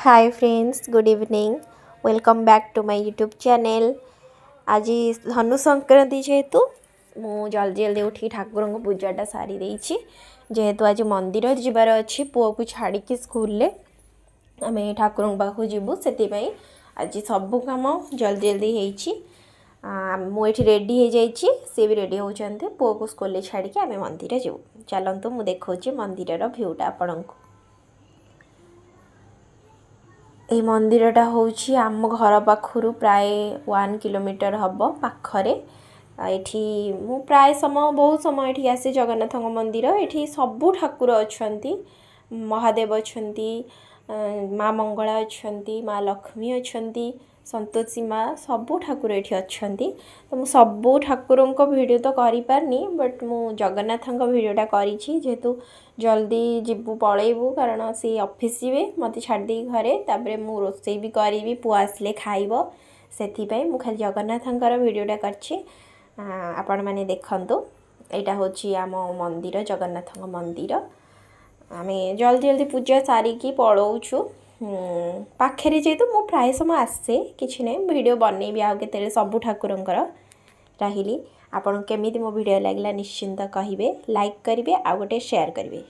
Hi friends, good evening, welcome back to my YouTube channel. ଆଜି ଧନୁ ସଂକ୍ରାନ୍ତି ଯେହେତୁ ମୁଁ ଜଲ୍ଦି ଜଲ୍ଦି ଉଠିକି ଠାକୁରଙ୍କ ପୂଜାଟା ସାରି ଦେଇଛି। ଯେହେତୁ ଆଜି ମନ୍ଦିର ଯିବାର ଅଛି, ପୁଅକୁ ଛାଡ଼ିକି ସ୍କୁଲରେ ଆମେ ଠାକୁରଙ୍କ ପାଖକୁ ଯିବୁ, ସେଥିପାଇଁ ଆଜି ସବୁ କାମ ଜଲ୍ଦି ଜଲ୍ଦି ହେଇଛି। ମୁଁ ଏଠି ରେଡ଼ି ହେଇଯାଇଛି, ସିଏ ବି ରେଡ଼ି ହେଉଛନ୍ତି। ପୁଅକୁ ସ୍କୁଲରେ ଛାଡ଼ିକି ଆମେ ମନ୍ଦିର ଯିବୁ। ଚାଲନ୍ତୁ, ମୁଁ ଦେଖାଉଛି ମନ୍ଦିରର ଭ୍ୟୁଟା ଆପଣଙ୍କୁ। ଏଇ ମନ୍ଦିରଟା ହେଉଛି ଆମ ଘର ପାଖରୁ ପ୍ରାୟ 1 କିଲୋମିଟର ହେବ ପାଖରେ। ଏଠି ମୁଁ ପ୍ରାୟ ସମୟ, ବହୁତ ସମୟ ଏଠି ଆସେ। ଜଗନ୍ନାଥଙ୍କ ମନ୍ଦିର, ଏଠି ସବୁ ଠାକୁର ଅଛନ୍ତି। ମହାଦେବ ଅଛନ୍ତି, ମା ମଙ୍ଗଳା ଅଛନ୍ତି, ମା ଲକ୍ଷ୍ମୀ ଅଛନ୍ତି, ସନ୍ତୋଷୀ ମା, ସବୁ ଠାକୁର ଏଠି ଅଛନ୍ତି। ତ ମୁଁ ସବୁ ଠାକୁରଙ୍କ ଭିଡ଼ିଓ ତ କରିପାରିନି, ବଟ୍ ମୁଁ ଜଗନ୍ନାଥଙ୍କ ଭିଡ଼ିଓଟା କରିଛି। ଯେହେତୁ ଜଲ୍ଦି ଯିବୁ, ପଳେଇବୁ, କାରଣ ସେ ଅଫିସ୍ ଯିବେ ମୋତେ ଛାଡ଼ିଦେଇକି ଘରେ। ତାପରେ ମୁଁ ରୋଷେଇ ବି କରିବି, ପୁଅ ଆସିଲେ ଖାଇବ। ସେଥିପାଇଁ ମୁଁ ଖାଲି ଜଗନ୍ନାଥଙ୍କର ଭିଡ଼ିଓଟା କରିଛି। ଆପଣମାନେ ଦେଖନ୍ତୁ, ଏଇଟା ହେଉଛି ଆମ ମନ୍ଦିର, ଜଗନ୍ନାଥଙ୍କ ମନ୍ଦିର। ଆମେ ଜଲ୍ଦି ଜଲ୍ଦି ପୂଜା ସାରିକି ପଳଉଛୁ। ପାଖରେ ଯେହେତୁ ମୁଁ ପ୍ରାୟ ସମୟ ଆସେ। କିଛି ନାହିଁ, ଭିଡ଼ିଓ ବନେଇବି ଆଉ କେତେବେଳେ ସବୁ ଠାକୁରଙ୍କର। ରହିଲି। ଆପଣଙ୍କୁ କେମିତି ମୋ ଭିଡ଼ିଓ ଲାଗିଲା ନିଶ୍ଚିନ୍ତ କହିବେ, ଲାଇକ୍ କରିବେ ଆଉ ଗୋଟେ ସେୟାର କରିବେ।